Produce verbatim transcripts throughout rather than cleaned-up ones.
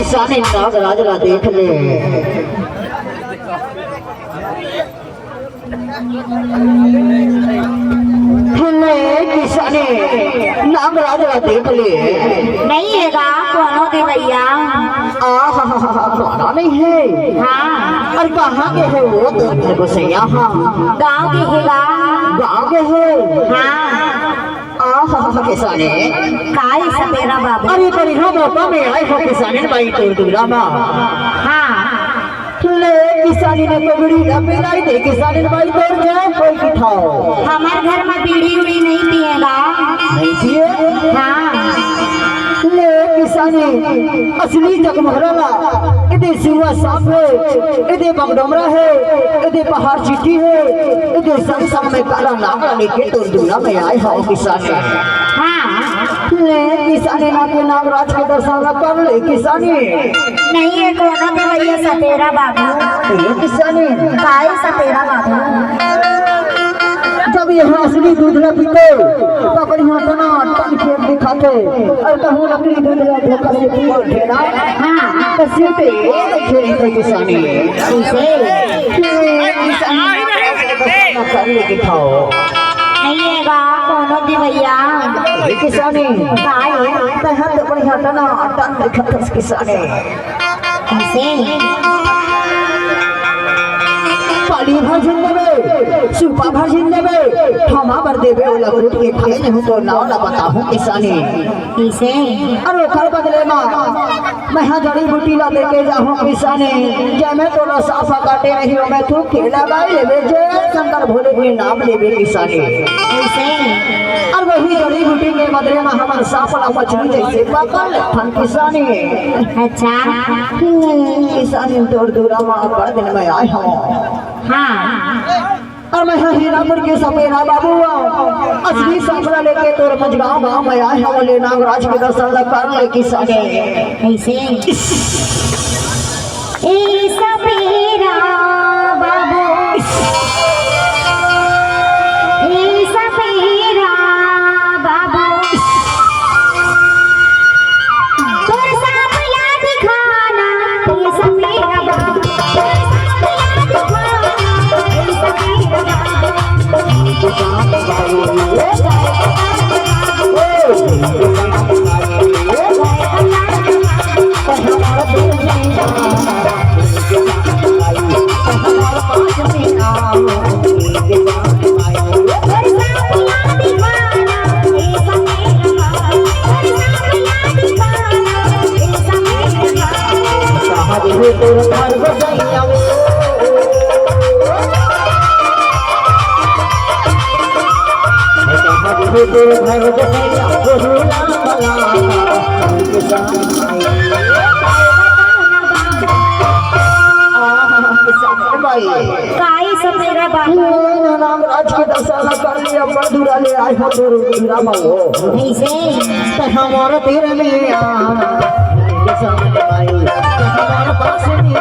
किसानी नागराज ला देख ले। ले किसानी नागराज ला देख ले। नहीं हे गा कोनो देवइया। आहा, कोनो नहीं हे। हाँ। अरे कहाँ गे हे वो तोर गोसइया? हाँ। गाँव गे हे गा। गाँव गे हे। हाँ। आहा, किसानी। काय सपेरा बाबू? अरे, बढ़िया मौका में आए हो किसानी बाई तोर दुरा मा। हाँ। ले किसानी ने तो बीड़ी ना पिलाई दे, किसानी बाई तोर जय होय कि थाव। हमर घर मा बीड़ी उड़ी नहीं पिए गा। नहीं पिए? हाँ। ले किसानी असली जगमोहरा ला, एदे सिवा सांप हे, एदे बगडोमरा हे, एदे पहाड़ चीटी हे, एदे संग संग में काला नाग ला लेके तोर दुरा में आए हो किसानी। हाँ। ले किसानी ना के नागराज के दर्शन ला कर ले किसानी। नहीं हे कोनो देवइया सपेरा बाबू। ले किसानी। काय सपेरा बाबू? जब यहाँ असली दूध ला पीते, तब यहाँ तना टन खेत दिखाते, अउ कहूँ नकली दूध ला धोखा से पी बैठे ना, हाँ। तो सिर पे ये नहीं खेली तो किसानी। कैसे? किसानी कर ले के खाओ। नहीं हे गा कोनो देवइया। ये किसानी। काय? तहाँ तो बढ़िया तना टन दिखाते किसानी। कैसे? पानी भर झन देबे, सुपा भर झन देबे, थमा भर देबे, ओला कूट के खाए नहीं तो नाव ला बताहूँ किसानी। कैसे? अरे ओकर बदले मा, मैं हा जड़ी बूटी ला लेके जाहूँ किसानी, जय में तोला साफा काटे रही हो, मैं तू के लगाई लेबे, जय शंकर भोले के नाम लेबे किसानी। कैसे? अउ वही जड़ी बूटी के बदले मा हमर सांप ला मछली जैसे पकड़ लेथन किसानी। अच्छा। हम्म, किसानी तोर दुरा मा अब्बड़ दिन में आए हो। हाँ। अउ मैं हा हीरापुर के सपेरा बाबू हूँ। असली सांप ला लेके तोर मझगाँव गाँव में आए हो, ले नागराज के दर्शन ला कर ले किसानी। कैसे? ए सपेरा बाबू, ए सपेरा बाबू, तोर सांप ला दिखाना, ए सपेरा बाबू, तोर सांप ला दिखाना, ए सपेरा बाबू। काय सपेरा बाबू? आज के दशहरा कर लिया, बड़ दूरा ले आए हो, तोर दूरा में हो। कैसे? तो हमारा तेरे लिए आ, हमारे पास नहीं आ।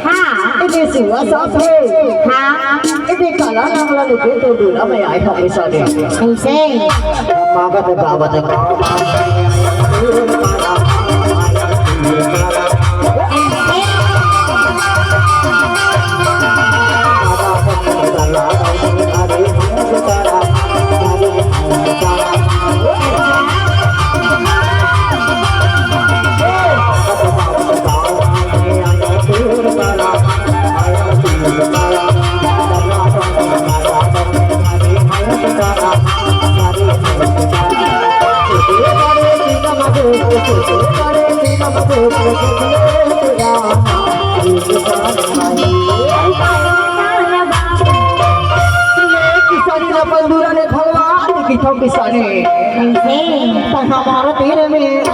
हाँ। एदे सिवा सांप हे। हाँ। एदे काला नांगला लेके तोर दूरा में आए हवे साले। कैसे? मागत गावत अपन दूरा ले भगवान की ठोकी साले। कैसे? त हमार तीर में आ।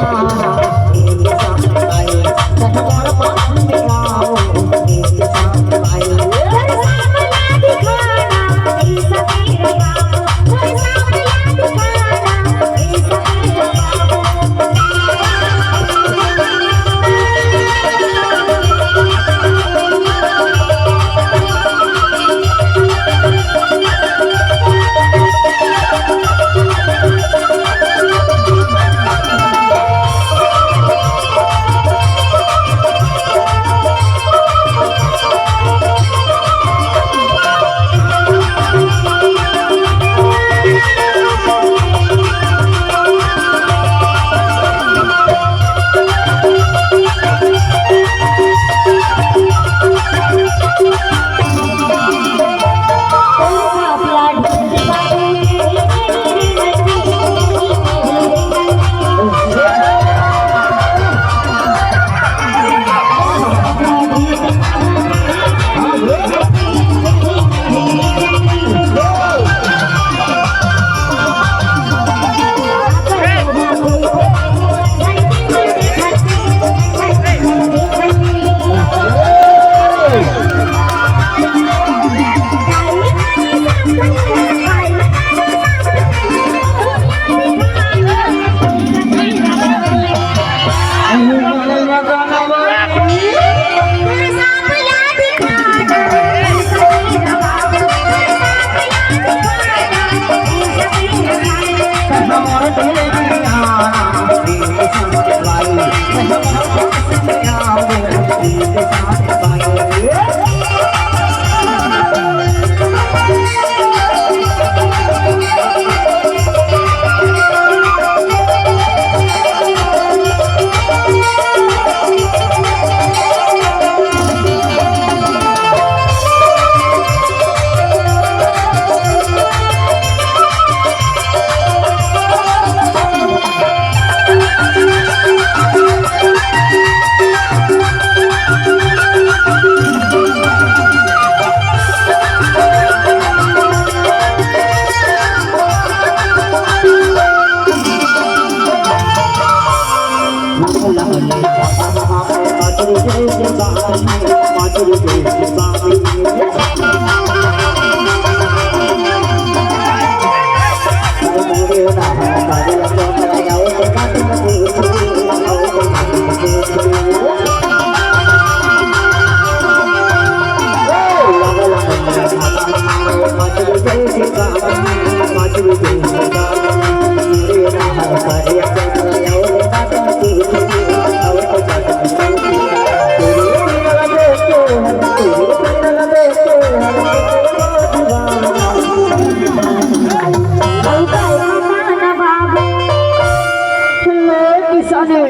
किसाने,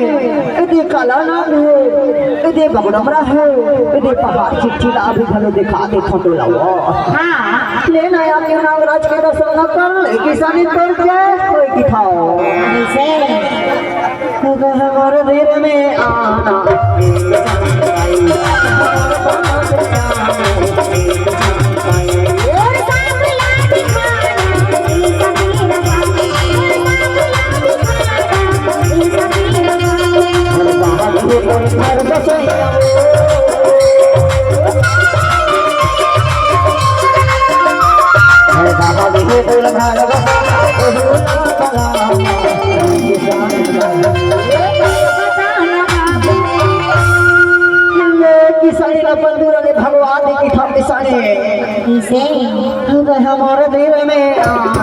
एदे काला नांग हे, एदे बगड़मरा हे, एदे पहाड़ चिट्ठी ला भी घलो दिखा दे फोटो ला वो। हाँ। ले ना आके नागराज के दर्शन न कर ले, किसानी तोर जय होय की थाओ। कैसे? तो हमारे दिल में आना। किसानी ला बंधु रहे भगवान की ठाम किसानी। किसे? तू तो हमारे दिल में आ।